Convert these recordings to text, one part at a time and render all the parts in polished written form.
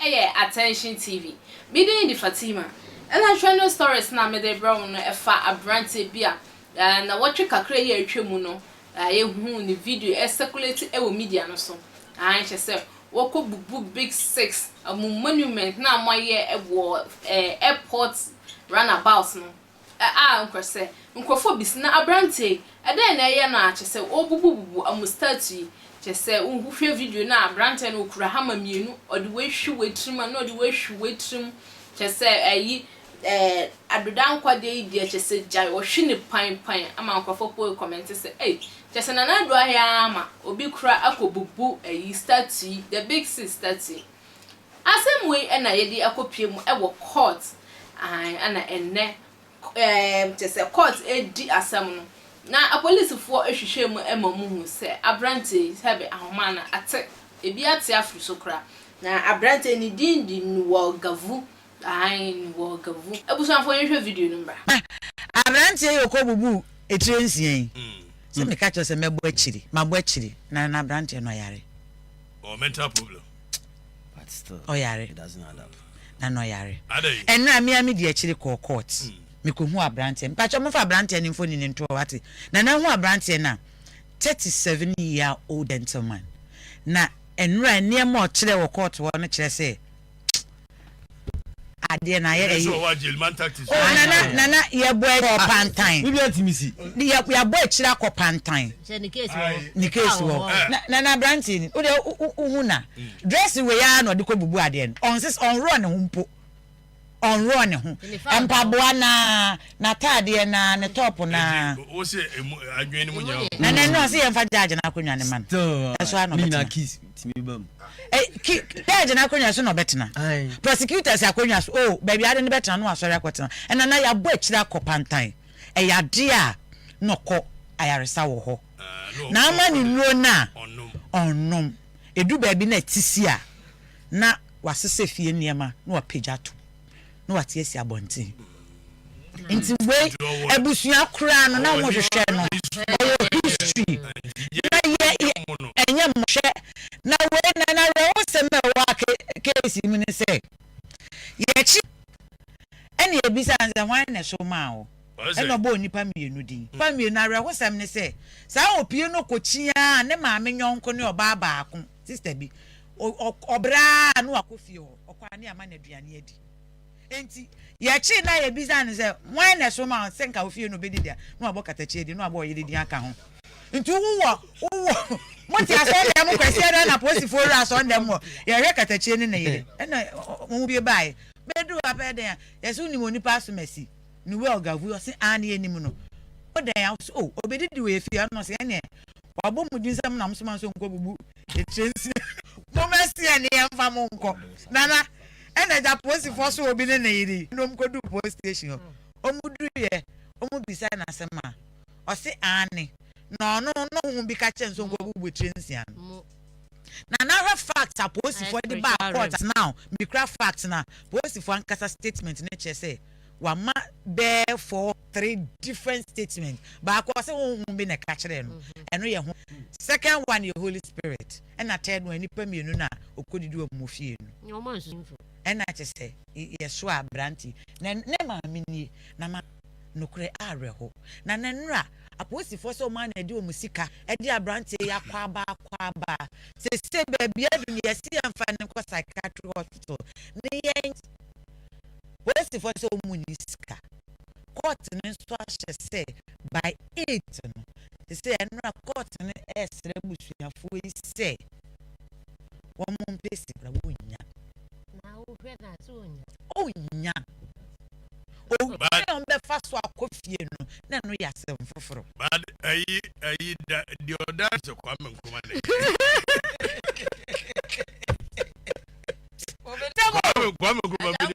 Ɛyɛ Attention TV. Me din de Fatima. Ɛna trending stories no a mede rebrɛ wo no ɛfa aberanteɛ bi a nnawɔtwe kakra yi a atwa mu no yɛhuu ne video ɛcirculate wɔ media no so. Aane kyerɛ sɛ wɔkɔ bubu big six ɔmo monument no a wɔayɛ wɔ airport runabout no. A nkorɛ sɛ, nkorɔfoɔ bisa, na aberanteɛ yi, ɛdɛn na ɛyɛ no a kyerɛ sɛ ɔrebubububu wɔn statue yi? Kyerɛ sɛ, wohwɛ video no a, aberanteɛ no ɔkura hammer mmienu, ɔde wei hwi wei tirim a, na ɔde wei hwi wei tirim, kyerɛ sɛ ayi, ɛɛ, Adodankwa deɛ yi deɛ kyerɛ sɛ gyae, ɔhwe no pan pan ama nkorɔfoɔ po rekɔmɛnte sɛ, ei, kyerɛ sɛ Nana Addo ayɛ ara ma obi koraa akɔbubu ayi statue yi, the big six statue yi. Asɛm wei na yɛde akɔpue mu wɔ court ahan ɛna ɛnnɛ ɛɛm kyerɛ sɛ court redi asɛm no na apolisifoɔ hwehwɛ mu ma wɔn hu sɛ aberanteɛ yi sɛbe ahoma no ate ebi ate afiri so koraa na aberanteɛ yi ne din de Noel Gavu ahan Noel Gavu abusuafoɔ yɛnhwɛ video no mmra. Na aberanteɛ yi ɔkɔbubuu etire nsia yi sɛ meka kyerɛ sɛ mɛbɔ akyiri mabɔ akyiri na na aberanteɛ no ɔyare. Ɔwɔ mental problem. But still, Ɔyare. it doesn't add up. Na na ɔyare. Adɛn? Ɛnora me ara me di akyiri kɔɔ court. Mekɔhuu aberanteɛ no. Mpakyɛw momfa aberanteɛ no mfoni no nto hɔ wate. Nana hu aberanteɛ no a, 37 year old gentleman. Na ɛnora nneɛma a ɔkyerɛɛ wɔ court hɔ no kyerɛ sɛ adeɛ no ayɛ Ɛsɛ ɛyi. ɔwɔ agyeliman tactics. Oh nana nana yɛbɔ akɔ pantan. Biribi antumi si. Yɛ yɛabɔ akyire akɔ pantan. Sɛ ne case wɔ hɔ. Ne case wɔ hɔ. Na nana aberanteɛ ni wodeɛ wo hu na dress wei ara na ɔde kɔ bubu adeɛ no ɔnses ɔnworɔ ne ho mpo ɔnworɔ ne ho mpaboa naa n'ataadeɛ naa ne top naa. Eti wo se emu adwene no mu nyɛ o. Nana ɛno ɔse yɛnfa judge no akonnwa no ma no Still, ɛso ara na ne nyinaa ɔbɛtena. keys tumi ba mu. Ki judge no akonnwa so na ɔbɛtena. Prosecutors akonnwa so oh baabi ade no bɛtena no wasɔre akɔtena. Ɛna na yɛabɔ akyire akɔ pantan. Ɛyɛ adeɛ a na ɔkɔ ayaresa wɔ hɔ. Na ama ne nnuro no a ɔnnom. Ɛdu baabi na ɛte si a na wasesa fie nneɛma na wapagya atom na wate asi abɔnten. Nti wei abusua koraa no na wɔhwehwɛ no ɔwɔ history na yɛ ɛnyɛ mmɔhwɛ na wei na na awerɛhosɛm a ɛwɔ case yi mu ne sɛ yɛkyi ɛna yɛbisa no sɛ hwan na ɛso maa wo ɛna ɔbɔɔ nnipa mmienu din nnipa mmienu awerɛhosɛm ne sɛ saa opie no kɔkyiaa ne maame nyɔnko ne ɔbaa baako sister bi ɔbraa na wakɔ fie hɔ ɔkɔ a ne ama no aduane adi. Enti yɛkyee no a yɛbisaa no sɛ, Hwan na ɛsomaa wo sɛ nka wo fie na ɔbɛdidi a? Na wabɔ katakyie din, na wabɔ ɔyere din aka ho. Nti wowɔ, wowɔ, mote asɔrdan mu Kwasiada na apolisifoɔ wura asɔrdan mu hɔ, yɛhwɛ katakyie ne ne yere. Ɛna wɔn mu bi baeɛ. Bɛduru hɔ apɛyɛ dɛn a, yɛse wonim onipa asomasi, Noel Gavui? Ɔse aane yɛnim no. Wo dɛn a? Ɔse oh, ɔbɛdidi wɔ yɛn fie. Ɛna ɔse ɛneɛ wabɔ mo din sɛ mo na mosoma no sɛ ɔnkɔbubu etire nsia. Mommɛseɛ ne yɛmfa mo nkɔ. Nana. Ɛna agya polisifoɔ so obi ne ne yere yi na ɔmo kɔduu police station hɔ. Ɔmo duruiɛ, ɔmo bisaa no asɛm a, ɔse aane, na ɔno na honhom bi ka kyerɛɛ no sɛ ɔnkɔbubu etire nsia no. Na na hwɛ facts a polisifoɔ de baa court now, mekura facts no a, polisifoɔ ankasa statement no kyerɛ sɛ wama bɛɛ four, three different statement. Baako ɔse honhom bi na ɛka kyerɛɛ no, ɛno yɛ ho, second one yɛ Holy Spirit. Ɛna third one nnipa mmienu no a ɔkɔdidi wɔn fie no. Ɛna kyɛ sɛ yɛsoa aberante yi na ne maame nie na ma nokorɛ awerɛho na ne nnora apolisifoɔ sɛ wɔn a na ɛde wɔn sika ɛde aberanteɛ yi akɔ aba akɔ aba sese baabi adu no yɛse yɛmfa no nkɔ psychiatric hospital ne yɛn polisifoɔ sɛ wɔn nni sika court no nso ahyɛ sɛ by 8 no Te sɛ ɛno a court no ɛresrɛ abusuafoɔ yi sɛ wɔn mpɛ sika wɔnnya. Na wohwɛ na sɛ ɔnya. Ɔnnya. Ɔkwan a wɔbɛfa so akɔ fie no na ɛno yɛ asɛm foforɔ. But ɛyi ɛyi da deɛ ɔda sɛ Kwame Nkrumah na Kwame Nkrumah bi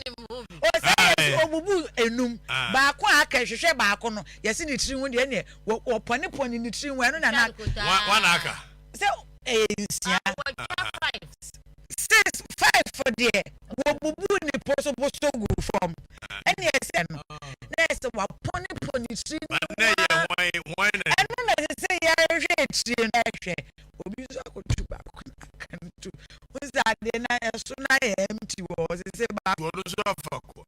ne mu. Ɔsɛ yɛsi obubu enum baako a aka hwehwɛ baako no yɛsi ne tiri ho deɛ ɛneɛ wɔpɔnepɔne ne tiri ho ɛno na na. Wɔn na aka. Sɛ ɛyɛ nsia. Six five deɛ wɔbubu ne posoposo gu fam ɛne ɛsɛ no na ɛsɛ wɔapɔnepɔne tiri no ho ɛno na ɛsɛ sɛ yɛhwɛ akyire no ɛhwɛ obi nso akɔtu baako na aka no tu ho sɛ adeɛ na ɛso na yɛ. Empty wɔ hɔ sese ba. Ɔno nso afa kɔ.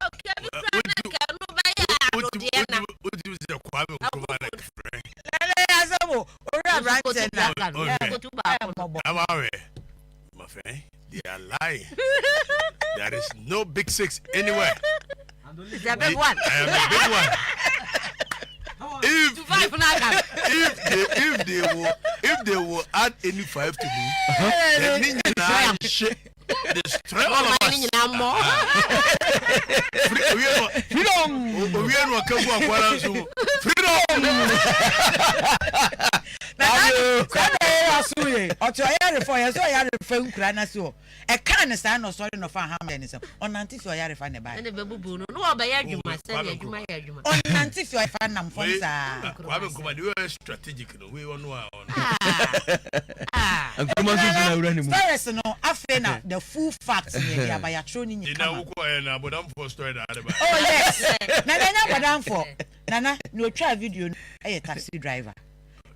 Okay, bi kura na nka ɛno bɛyɛ adodeɛ na. Wotumi sɛ Kwame Nkrumah na kɛfrɛ. Nana yɛ asɛm o, owura aberanteɛ na. Kotu baako no. Ama wɛ, my friend, they are lying. There is no big six anywhere. It's a big one. I am a big one. If Five na aka. If they will add any five to me, then ne nyinaa hye destroy all of Ɔman us. ne nyinaa mmɔ. Free owie no Freedom. Owie no ɔka gu akwara nso mu. Freedom. Na saa na ɛyɛ aso yɛ ɔte ɔyarefa ɔyɛ sɛ ɔyarefa nkura na so ɛka ne saa na ɔsɔre na ɔfa ahama ne nsam ɔnante fi ɔyarefa ne ba. Ɛna bɛbubu no na wɔbɛyɛ adwuma sɛdeɛ adwuma yɛ adwuma. Ɔnante fi ɔyarefa nam fam saa. Kwame Nkrumah de wey strategic no wey ɔno a ɔno. Ah. Nkrumah nso gyina awura ne mu. Stories no afei na the full facts ne yɛde aba yɛatwerɛ ne nyi Ina kama. wokɔ ɛ na abɔdamfoɔ story na ade ba. Oh yes, Nana nya abɔdamfo Nana na otwa video no ɛyɛ taxi driver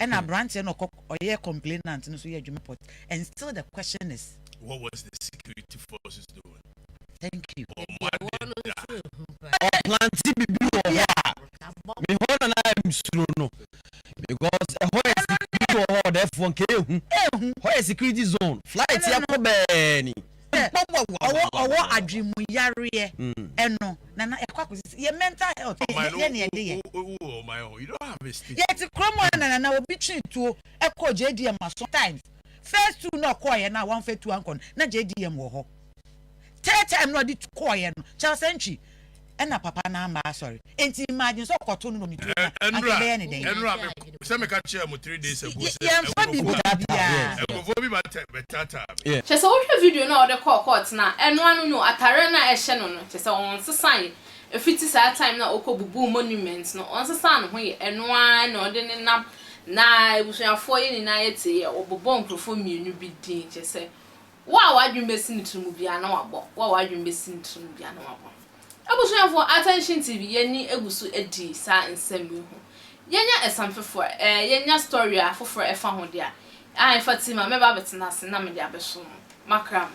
ɛna aberanteɛ no ɔkɔ ɔyɛ complainant no so yɛ adwuma port and still the question is, What was the security forces doing? Thank you. Ɔmo Wɔn no ade nso ehu paa. Ɔplant bibi wɔ hɔ a me hɔ na na suro no because ɛhɔ yɛ security wɔ hɔ ɔdɛfoɔ nka ehu. Ehu. Hɔ yɛ security zone, flight yɛ kɔ bɛɛni. Ɔwɔ adwemuyareɛ ɛno Nana ɛkɔ akɔsi yɛ mental health Ɔman no yɛ ne yɛde yɛ. wo wo ɔman hɔ you don't have a state. Yɛte kurom a na Nana obi twe tuo ɛkɔ JDM aso times first two na ɔkɔɔyɛ na wɔnfɛ tuo ankɔ no na JDM wɔ hɔ. Third time na ɔde kɔɔyɛ no Charles Entry ɛna papa na ama asɔre nti imagine sɛ ɔkɔto no na ɔne tuo na anka ɛbɛyɛ ne dɛn? Ɛnura mi sɛ meka kyerɛ mo 3 days ago sɛ Yɛmfa biribi biara. Nkurɔfoɔ bi ba tɛ bɛtaataa me. Kyɛ sɛ wohwɛ video no a ɔde kɔɔ court na ɛno ano no atare no a ɛhyɛ no no kyɛ sɛ ɔnsesa yɛ ɛfiti saa time na ɔkɔ bubu monument no ɔnsesa ne ho yɛ ɛno ara na ɔde ne nam na abusuafoɔ yɛ nyinaa yɛte yɛ ɔbobɔ nkurɔfoɔ mmienu bi din. Kyɛ sɛ wo a wadwene bɛsi ne tiri mu biara na wabɔ wo a wadwene bɛsi ne tiri mu biara na wabɔ. Abusuafoɔ, Attention TV yɛni egu so adi saa nsɛm yi ho. Yɛnya ɛsɛm foforɔ yɛnya story a foforɔ ɛfa ho deɛ a ɛfa ti ma mɛba abɛtena ase na mede abɛso mo makra mo.